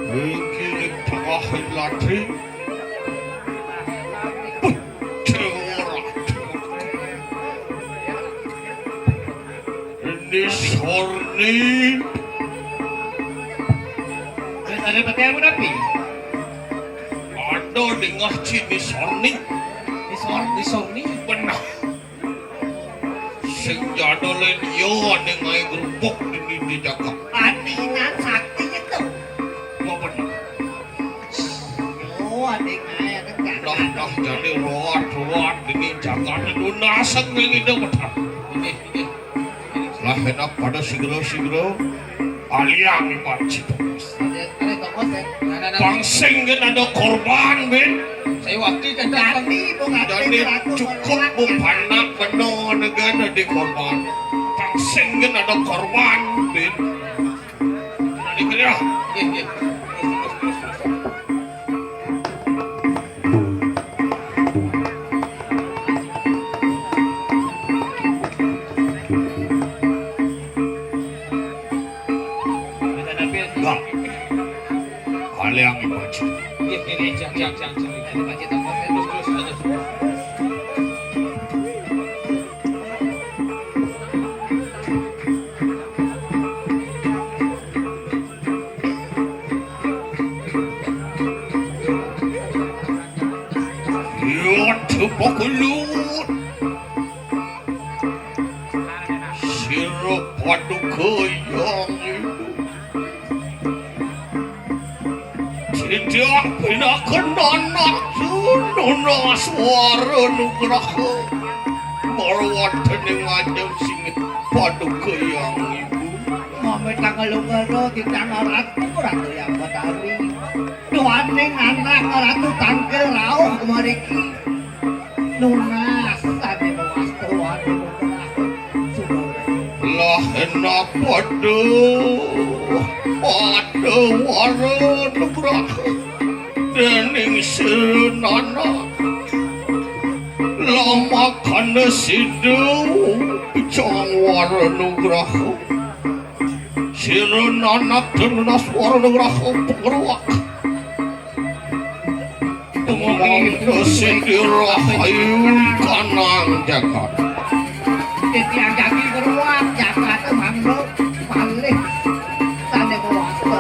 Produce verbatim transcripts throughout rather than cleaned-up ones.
Iki ning tengahing lading. Puh, Déwa Ratu. Ni Sorni. Ada pati aku napi? Ada dingah ci Ni Sorni. Ni Sor-, Ni Sorni. Benah. Sing jadul liya ning ngaé grubuk dini di jagat. Atinan sakti itu. Apa benah? Yo, adik ngaé ada. Nah, nah, jadi ruwet-ruwet dini jagat nunas ning ida betah. Ini, ini. Lah enak pada sigra-sigra. Aliang ibaci. Ada, ada tokos ya. Nah, nah, nah. Pang sing gén ada korban, Bin. Saya wakil kan Dani, bukan. Dani cukup bupanak beno negara di korban. Pang sing gén ada korban, Bin. Dani kerja. Iya, iya. Terus, terus, terus, terus. Enggak. Kalian yang baca. Iya, iya, iya, jangan, jangan, jangan, jangan. Ada baca tempat, terus, terus, terus. Iya, tepuk lur. Sira paduka yang ibu. Tidak pinaken anak nuna suara nugraha. Marwatene ngajeng sing paduka yang ibu. Mame tanggal lungguh, di tanggal ratu, ratu yang batari. Duaning anak ratu tangkil rauh mariki. Nunas sane mewasta wani nunas. Lah enak pada, pada wara nugraha. Dening sira nana. Lamakana sida picang wara nugraha. Sira nanak denunas wara nugraha pengruwak. Pengruwak sing dirahayu kanang jagat. Titiang jagi ngruwak jagat mangga malih sane kuwasa.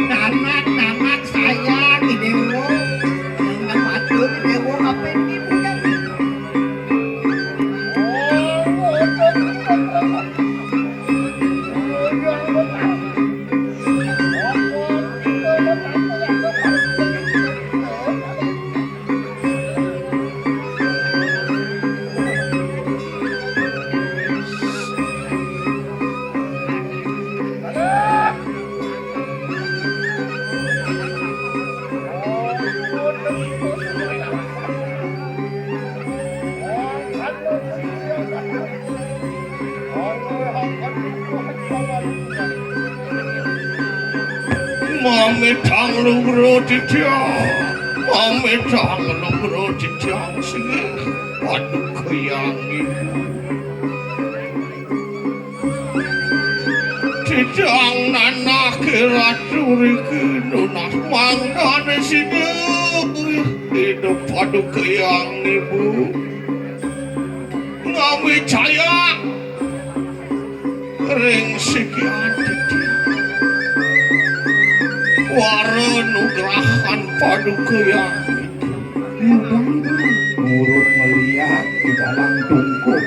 Nanak, nanak sayang, Dewa. Nanak matur, Dewa, apa ini punya? Mamitang lugra titiang, mamitang lugra titiang sing. Waduh, kayang ibu. Titiang nanah ke ratu riki nunas mangdane sida. Idup, waduh, kayang ibu. Ngawicayang ring siki ati. Wara nugrahan paduka yang urut ngeliat di dalam tungkup.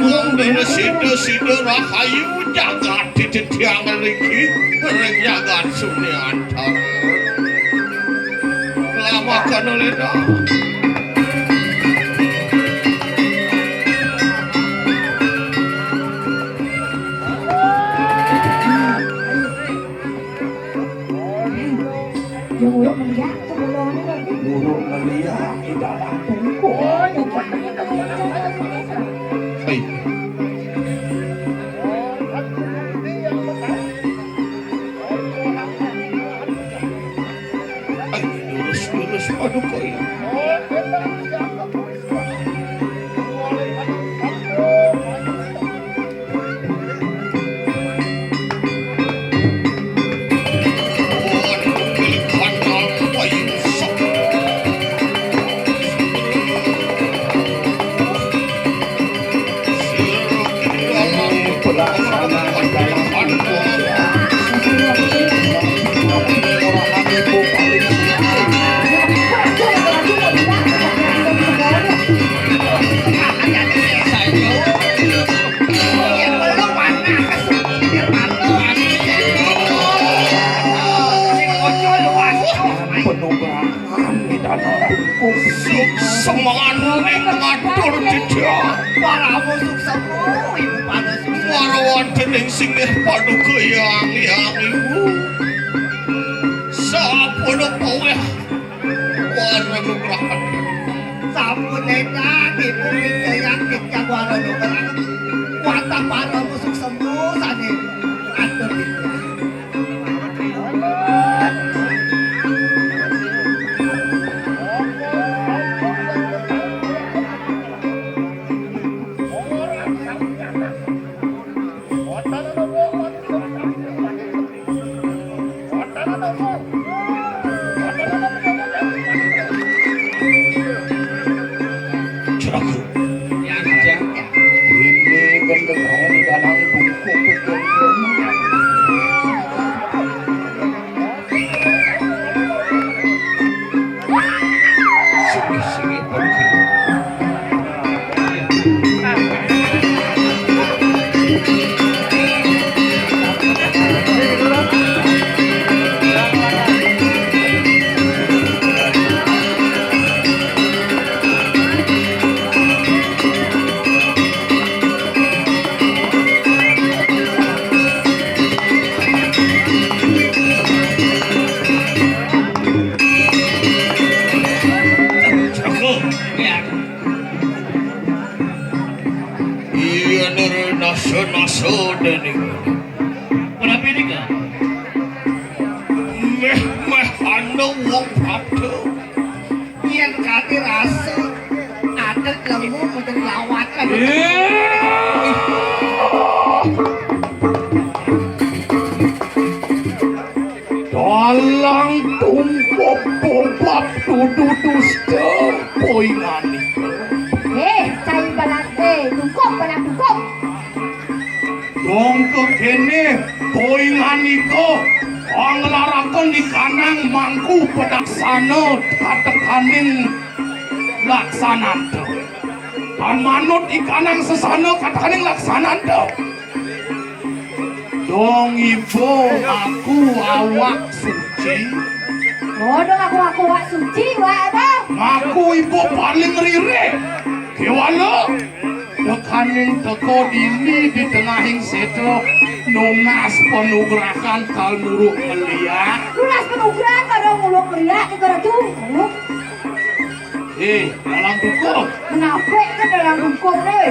Mung dene sida-sida rahayu jagat titiang ngriki ring jagat Sunyantara. Lamakan leda. Yang urut ngeliat tuh belum. Urut ngeliat di dalam tungkup. Oh, nyumput. Hei. Ayo, lurus, lurus, paduka ya. Penugrahan di Danau Tungkung. Semanganing ngatur titiang. Para musuk semu, ibu para susu. Warawan dening singgih paduka yang, yang ibu. Sampun paweh wara nugrahan. Sampun endah ibu wijayang titiang wara nugrahan. Wantah para musuk semu sane ngatur titiang. Ceraku. Ini gendeng ae di dalam bungkuk. Iya, nere nasa-nasa dening. Menawi nika? Meh-meh ana wong padha. Yen kate rasa adat lemu mboten lawaken. Dalang tungkup bobab dudu dusta poinganika. Eh, cai balat, eh, tungkup, balat tungkup. Dong kene poinganika anglaraken ikanang mangku padaksana katekaning laksananta. Tan manut ikanang sesana katekaning laksananta. Dong iba ngaku awak suci. Oh, dong ngaku-ngaku awak suci, wak apa? Ngaku iba paling ririh. Kewala, tekaning teka dini di tengahing setra nunas panugrahan kal muruk ngeliat. Nunas panugrahan kal muruk ngeliat, negara tu. Eh, dalang tungkup. Kenapa ke dalang tungkup, eh?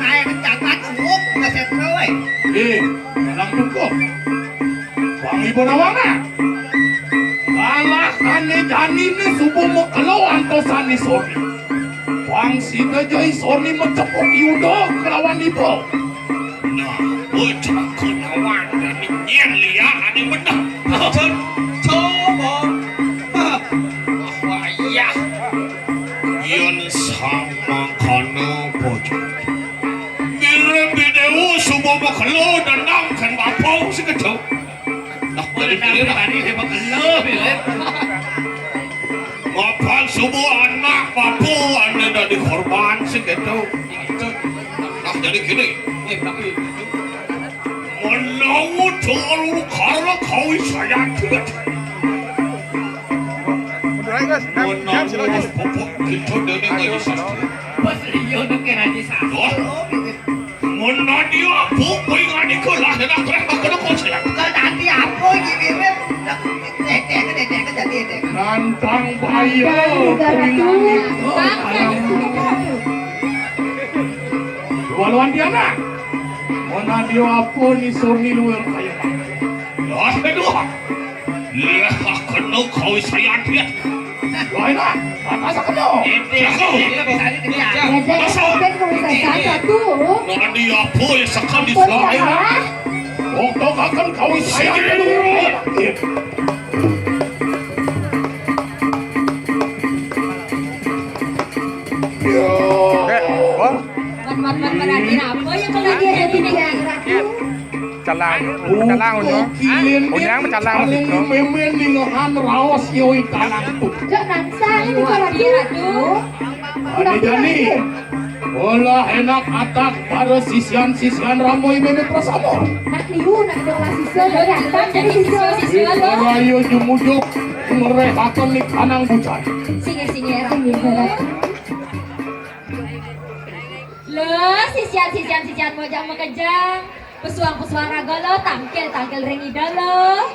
naé jagat, uk, geus kowe. Ih, dalam tungkuk. Bang Ibu Nawana. Kalah ané janiné subuh makelo antosan isorni. Bang sida jai isorni macepuk yuda kelawan iba. Nah, bocah kenawan jani nyén liak ané bener. Coba. Wah, iya. Yén sama kana bocah. Mirip vidéo subuh makelo dendam kan bapa si kecu. Nah, jadi pilih lah. Tadi dia makelo, pilih. Mapan subuh anak bapa ané dadi korban si kecu. Nah, jadi gini. Menawa terlalu karena kau saya tuh. Menawa pupuk kita dari ngaji sastra. Pas iya nu kena di sastra. Mun na dia apa kuwi ngani ku lah, nak kena aku nak kau saya. Kalau nanti apa gini, Beb? Dedek, dedek, jadi dedek. Antang bahaya kuwi langit. Waluan Diana. Mana dia apa ni sur ni luar kaya. Lah, kedua. Lihat kena kau saya dia. Wah, enak. Apa sakno? Aku. Masuk. Mana dia apa yang sakal di sebelah air? Waktu akan kau saya dia. Eh, oh, Wan, wan, wan, wan, ada apa ya kalau dia jadi negara? calang, calang, oh, no. Unyang calang, paling no. Memen ningohan raos yoi kalang tu. Cok nangsa ini kalau Iya, aduh. Ane jani. Olah enak atak para sisian-sisian ramoi meme prasamo. Nak liu nak doa sisa dari atas dari sisa. Siswa lo. Rayo jumujuk merehaken ning kanang bucan. Singe, singe, ratu. Lo, sisian, sisian, sisian, mojang mekejang. Pesuang, pesuang raga lo, tangkil, tangkil ring ida lo.